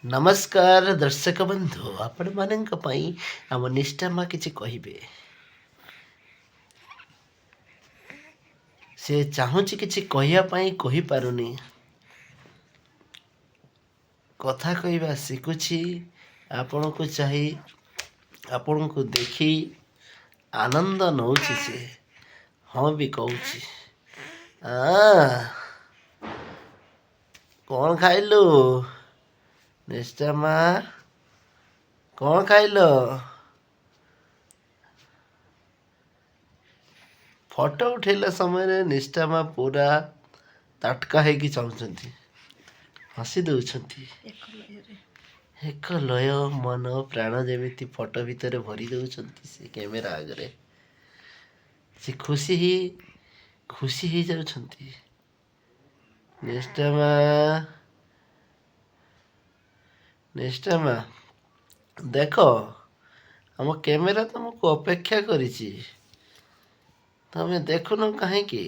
ନମସ୍କାର ଦର୍ଶକ ବନ୍ଧୁ, ଆପଣମାନଙ୍କ ପାଇଁ ଆମ ନିଷ୍ଠା ମା କିଛି କହିବେ। ସେ ଚାହୁଁଛି କିଛି କହିବା ପାଇଁ, କହିପାରୁନି। କଥା କହିବା ଶିଖୁଛି। ଆପଣଙ୍କୁ ଚାହିଁ, ଆପଣଙ୍କୁ ଦେଖି ଆନନ୍ଦ ନଉଛି ସେ। ହଁ ବି କହୁଛି। କ'ଣ ଖାଇଲୁ ନିଷ୍ଠା ମା? କ'ଣ ଖାଇଲ? ଫଟୋ ଉଠେଇଲା ସମୟରେ ନିଷ୍ଠା ମା ପୁରା ତାଟକା ହେଇକି ଚାହୁଁଛନ୍ତି, ହସି ଦଉଛନ୍ତି। ଏକ ଲୟ ମନ ପ୍ରାଣ ଯେମିତି ଫଟୋ ଭିତରେ ଭରି ଦଉଛନ୍ତି। ସେ କ୍ୟାମେରା ଆଗରେ ସେ ଖୁସି ହେଇ ଖୁସି ହେଇଯାଉଛନ୍ତି। ନିଷ୍ଠା ମା, ନିଷ୍ଠା ମା, ଦେଖ, ଆମ କ୍ୟାମେରା ତମକୁ ଅପେକ୍ଷା କରିଛି। ତମେ ଦେଖୁନ କାହିଁକି?